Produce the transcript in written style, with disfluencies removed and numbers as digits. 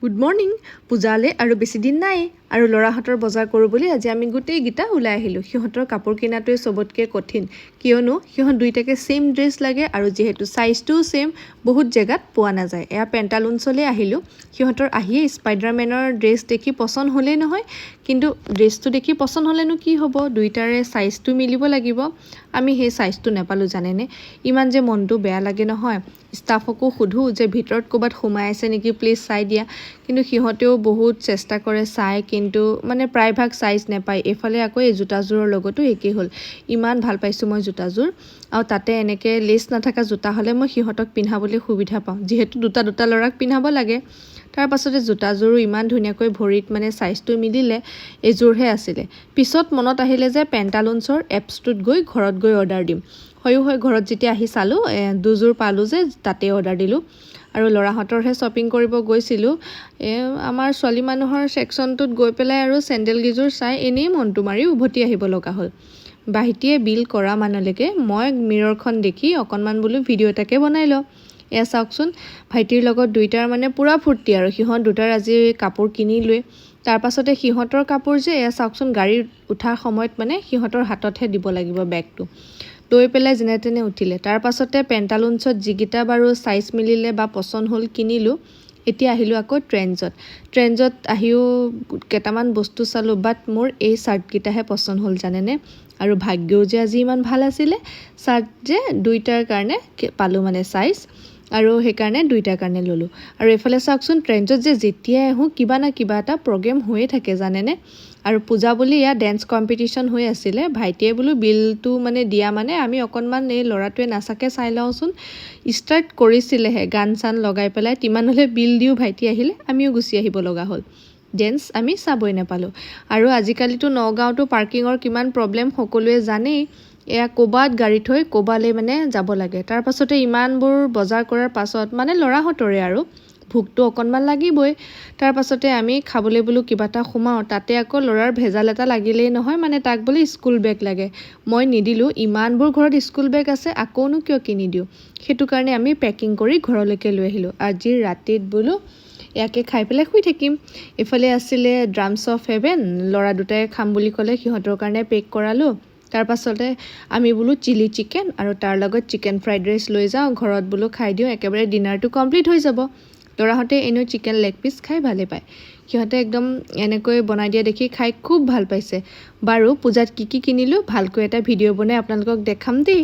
Good morning. পূজালৈ আৰু বেছি দিন নাই আৰু ল'ৰাহঁতৰ বজাৰ কৰোঁ বুলি আজি আমি গোটেইকেইটা ওলাই আহিলোঁ। সিহঁতৰ কাপোৰ কিনাটোৱে চবতকৈ কঠিন, কিয়নো সিহঁত দুইটাকে ছেইম ড্ৰেছ লাগে আৰু যিহেতু চাইজটোও ছেইম, বহুত জেগাত পোৱা নাযায়। এয়া পেণ্টালুনছলৈ আহিলোঁ। সিহঁতৰ আহিয়ে স্পাইডাৰমেনৰ ড্ৰেছ দেখি পচন্দ হ'লেই নহয়। কিন্তু ড্ৰেছটো দেখি পচন্দ হ'লেনো কি হ'ব, দুইটাৰে চাইজটো মিলিব লাগিব। আমি সেই চাইজটো নাপালোঁ, জানেনে? ইমান যে মনটো বেয়া লাগে নহয়। ষ্টাফকো সোধোঁ যে ভিতৰত ক'ৰবাত সোমাই আছে নেকি, প্লিজ চাই দিয়া। কিন্তু সিহঁতেও বহুত চেষ্টা কৰে চাই, কিন্তু মানে প্ৰায়ভাগ চাইজ নাপায়। এইফালে আকৌ এই জোতাযোৰৰ লগতো একেই হ'ল। ইমান ভাল পাইছোঁ মই জোতাযোৰ আৰু তাতে এনেকৈ লেচ নথকা জোতা হ'লে মই সিহঁতক পিন্ধাবলৈ সুবিধা পাওঁ, যিহেতু দুটা দুটা ল'ৰাক পিন্ধাব লাগে। তাৰ পাছতে জোতাযোৰো ইমান ধুনীয়াকৈ ভৰিত মানে চাইজটো মিলিলে, এযোৰহে আছিলে। পিছত মনত আহিলে যে পেণ্টালুনছৰ এপছটোত গৈ ঘৰত গৈ অৰ্ডাৰ দিম। হয়ো হয়, ঘৰত যেতিয়া আহি চালোঁ, দুযোৰ পালোঁ যে তাতেই অৰ্ডাৰ দিলোঁ। আৰু ল'ৰাহঁতৰহে শ্বপিং কৰিব গৈছিলোঁ। আমাৰ ছোৱালী মানুহৰ ছেকশ্যনটোত গৈ পেলাই আৰু চেণ্ডেলকেইযোৰ চাই এনেই মনটো মাৰি উভতি আহিব লগা হ'ল। ভাইটিয়ে বিল কৰা মানলৈকে মই মিৰৰখন দেখি অকণমান বোলো ভিডিঅ' এটাকে বনাই লওঁ। এয়া চাওকচোন, ভাইটিৰ লগত দুইটাৰ মানে পূৰা ফূৰ্তি আৰু সিহঁত দুটাৰ আজি কাপোৰ কিনিলোৱেই। তাৰ পাছতে সিহঁতৰ কাপোৰ যে এয়া চাওকচোন, গাড়ীত উঠাৰ সময়ত মানে সিহঁতৰ হাততহে দিব লাগিব বেগটো। লৈ পেলাই যেনে তেনে উঠিলে। তাৰ পাছতে পেণ্টালুনছত যিকেইটা বাৰু চাইজ মিলিলে বা পচন্দ হ'ল, কিনিলোঁ। এতিয়া আহিলোঁ আকৌ ট্ৰেণ্ডছত। ট্ৰেণ্ডছত আহিও কেইটামান বস্তু চালোঁ, বাট মোৰ এই চাৰ্টকেইটাহে পচন্দ হ'ল, জানেনে? আৰু ভাগ্যও যে আজি ইমান ভাল আছিলে, চাৰ্ট যে দুইটাৰ কাৰণে পালোঁ মানে চাইজ আৰু সেইকাৰণে দুইটাৰ কাৰণে ল'লোঁ। আৰু এইফালে চাওকচোন, ট্ৰেণ্ডছত যে যেতিয়াই আহোঁ কিবা না কিবা এটা প্ৰগ্ৰেম হৈয়ে থাকে, জানেনে? আৰু পূজা বুলি ইয়াত ডেন্স কম্পিটিশ্যন হৈ আছিলে। ভাইটিয়ে বোলো বিলটো মানে দিয়া মানে আমি অকণমান এই ল'ৰাটোৱে নাচাকে চাই লওঁচোন। ষ্টাৰ্ট কৰিছিলেহে গান চান লগাই পেলাই, তিমানলৈ বিল দিও ভাইটি আহিলে, আমিও গুচি আহিব লগা হ'ল। ডেন্স আমি চাবই নাপালোঁ। আৰু আজিকালিতো নগাঁৱতো পাৰ্কিঙৰ কিমান প্ৰব্লেম সকলোৱে জানেই। এয়া ক'ৰবাত গাড়ী থৈ ক'ৰবালৈ মানে যাব লাগে। তাৰ পাছতে ইমানবোৰ বজাৰ কৰাৰ পাছত মানে ল'ৰাহঁতৰে আৰু ভোকটো অকণমান লাগিবই। তাৰ পাছতে আমি খাবলৈ বোলো কিবা এটা সোমাওঁ। তাতে আকৌ ল'ৰাৰ ভেজাল এটা লাগিলেই নহয়, মানে তাক বোলে স্কুল বেগ লাগে। মই নিদিলোঁ। ইমানবোৰ ঘৰত স্কুল বেগ আছে, আকৌনো কিয় কিনি দিওঁ? সেইটো কাৰণে আমি পেকিং কৰি ঘৰলৈকে লৈ আহিলোঁ। আজি ৰাতিত বোলো ইয়াকে খাই পেলাই শুই থাকিম। এইফালে আছিলে ড্ৰামছ অফ হেভেন। ল'ৰা দুটাই খাম বুলি ক'লে, সিহঁতৰ কাৰণে পেক কৰালোঁ। তাৰ পাছতে আমি বোলো চিলি চিকেন আৰু তাৰ লগত চিকেন ফ্ৰাইড ৰাইচ লৈ যাওঁ, ঘৰত বোলো খাই দিওঁ, একেবাৰে ডিনাৰটো কমপ্লিট হৈ যাব। ল'ৰাহঁতে এনেও চিকেন লেগ পিচ খাই ভালেই পায়। সিহঁতে একদম এনেকৈ বনাই দিয়া দেখি খাই খুব ভাল পাইছে। বাৰু, পূজাত কি কি কিনিলোঁ ভালকৈ এটা ভিডিঅ' বনাই আপোনালোকক দেখাম দেই।